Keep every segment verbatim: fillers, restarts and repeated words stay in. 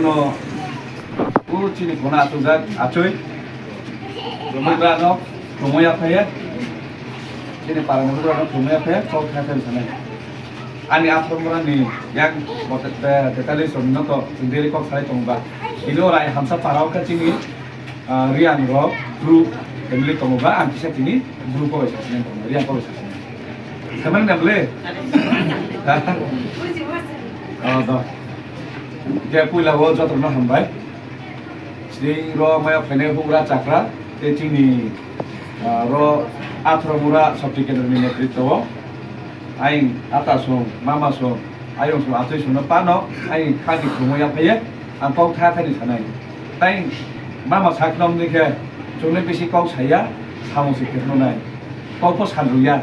No, o chini khuna achukjak achoi. Bugrano khumui aphaiya. Chini parani bugrano khumui aphaiya, kok thaiphai sanai. Ani Athramurani yang bote-, te-, tetalis rokno to chindiri kok salai tongba. Bini orai hamsa parao kha chini, ah, Riang rok, Bru family tongo ba, ang kisa tini Bru ko bai sasini tongo, Riang ko bai sasini. Samani nam le? Oh, do. Ke puila o jotono hambai. Chini ro maya phainai bugra chakra, te chini, ah, ro Athramura Sabji Kendra ni netritwo o. Ayang ata song, mama song, ayong song, atwi songno pano, ayang khani khumui aphaiye, ang kok tha thani sanai. Tai mama saknom ni khe, chwngno bisi kok saya, samung se khe nai. Kok pho sanrwya.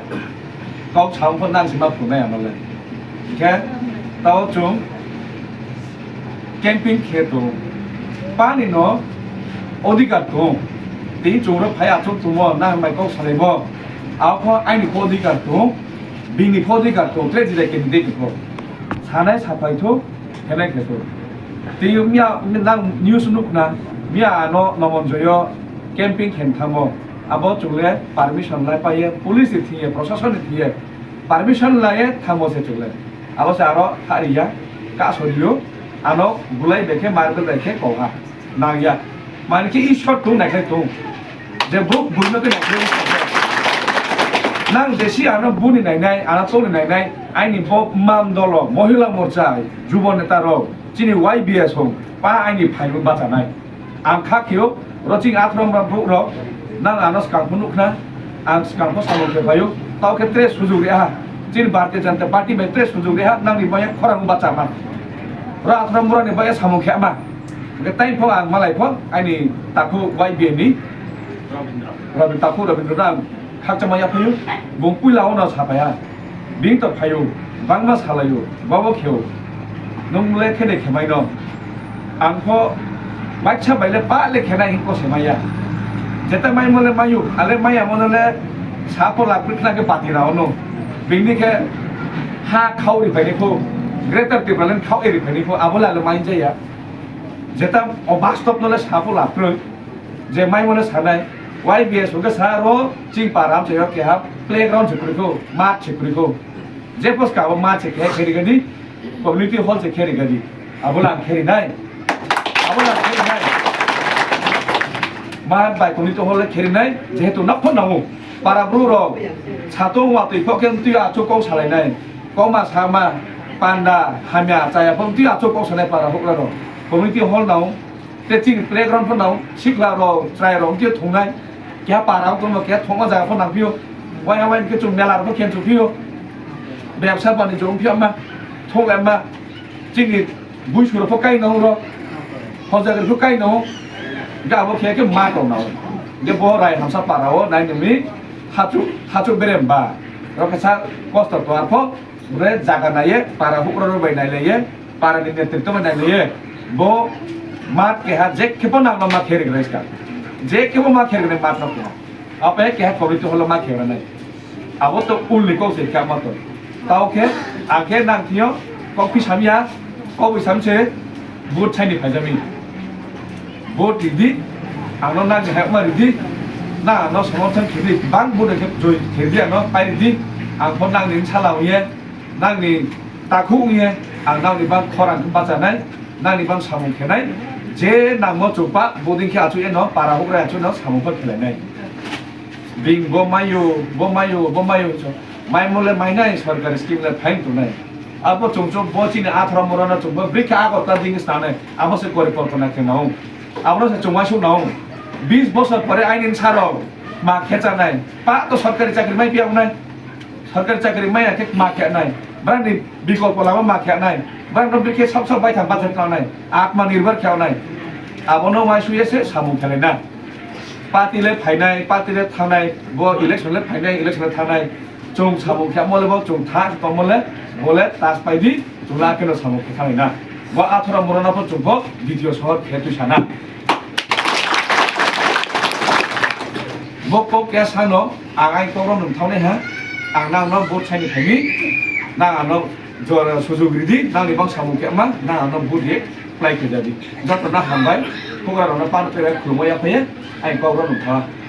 Kok samung pho nang se ma phunai amale. Khe, tao chwng camping khe tong. Pani no odhikar tong. Tei chwng ro phai achuk tongmo, nang bai kok salaimo. Abo pho aini pho odhikar tong. Bini pho odhikar tong. Tre jilai candidate pho. Sanai sapai tho, khenai khe tho. Tei miya nang news nukna, miya ano Nomonjoyo camping khen thamo. Abo chwng le permission lai paye, police ni thiye, proshashan ni thiye. Permission laiye thamo se chwng le. Abo se aro thariya, kasorio, ano bulai bai khe, marbel bai khe koha. Nangya. Mani khe Ishwar tung nai khe tung. Je buk buino khe nai khe Ishwar. Nang jesi ano buni nai nai, ano tongni nai nai, aini bo mam dolo, Mohila Morcha, Jubo Neta rok, chini Y B S hong, pa aini phaibo bachanai. Ang kha khio, ro chini Athramura buk rok, nang ano swkang pho nukna, ang swkang pho samung khe phaio, tao khe tre sujuk reha, chini Bharatiya Janata Party bai tre sujuk reha, nangni baya khorang bachama. Ro Athramura ni baya samung khe ma. Hwnkhe tai pho ang malai pho, aini takhu Y B A ni, Rabin takhu Rabindra no ang khakchangma yaphaio, bung puila ono sapaiha. Bini to phaio, bangma salaio, bobo kheo. Nwng le khene khemaino. Ang pho baiksa bai le pa le khenai hinko se maya. Jeta maimo le mayo, ale maya mono le sapo lakri khna khe pati raono. Bini khe ha khao ri phaini pho, Greater Tipraland khao ri phaini pho, abo le ale mai jaya. Jeta o bastob no le sapo lakri, je maimo le sanai, Y B S hwnkhe sa ro ching para amchaio keha playground se kwrwi kho, mat se kwrwi kho. Je pos ka abo mat se khe kheri gadi, community hall se kheri gadi. Abo lang kheri nai. Abo lang kheri nai. Mat bai community hall le kheri nai, jehetu nokho nango. Para bru rok satung watwi phok khe twi achuk kok salai nai. Kokma sama panda hamya chaya phok twi achuk kok sanai para hukra rok. Community hall nango. Te chini playground pho nang sikla rok, chwrai rok, wngkhe thungnai. Keha para wng tongma, keha thungma jaga pho nang phio. Wai ha wai khe chwng mela rok khe chwng phio. Bebsa bani chwng phio ma, thung ma. Chini bui suro pho kai nang rok. Hojagri pho kai nang. Ga bo khe khe ma tong nang. Ge bo rai hamsa para o nai nimi hachu, hachu berem ba. Rok khe sa kosto to ar pho. Bre jaga naiye, para hukra rok bai nai laiye, para ni netritwo bai nai laiye. Bo mat keha je kebo nang ma khe ri grai ska. Je kebo ma khe ri grai mat no keha. Ape keha community hall ma khe ri nai. Abo to ul ni kok se kha ma to. Tao khe, ang khe nang thio, kok phi samya, kok wi sam se, vote sai ni phai jami. Vote ridi, ang no nang ni hai ma ridi, nang ang no somorthon khe di, bang vote khe joi khe di ang no pai ridi, ang pho nang ni sala wi ye, nang ni takhu wi ye, ang nang ni bang khorang bachanai, nang ni bang samung khenai, je nang mo chupa, boding khe achu ye no, para hukra achu no, samung pho khelai nai. Bing bo mayo, bo mayo, bo mayo, so, mai mole mai nai, sorkari scheme le phain tu nai. Abo chungchuk bo chini atharo moro no chungbo, brikha ago ta ding sna nai, abo se kori kolpona khe nao. Abo se chungma su nao. Bis bosor pore aini saro ma khecha nai. Pa to sorkari chakri mai piya nai. Sorkari chakri mai khe ma khe nai. Brani bikolpo lama ma khe nai. Brani no brikhe sab sab bai tham bachar kha nai. Atma nirbhar khe nai. Abo no mai su ye se samung khelai na. Party le phainai, party le thangnai, bo election le phainai, election le thangnai. Chwng samung khe mole bo chwng tha tong mole, bole tas pai di, chwng la keno samung khe thangnai na. Bo atharo moro na bo chwng bo D T O sohor khe twi sana. Bo kok kya sano, ang ai kok ro nung thaunai ha, ang nang no vote sai ni phaini, nang ano Jora sujuk ridi, nangni bang samung khe ma, nang ano vote ye, play khe jadi. Joto na hambai, hugra rona pan khe khulumai ya phai, ai kok rok nung kha.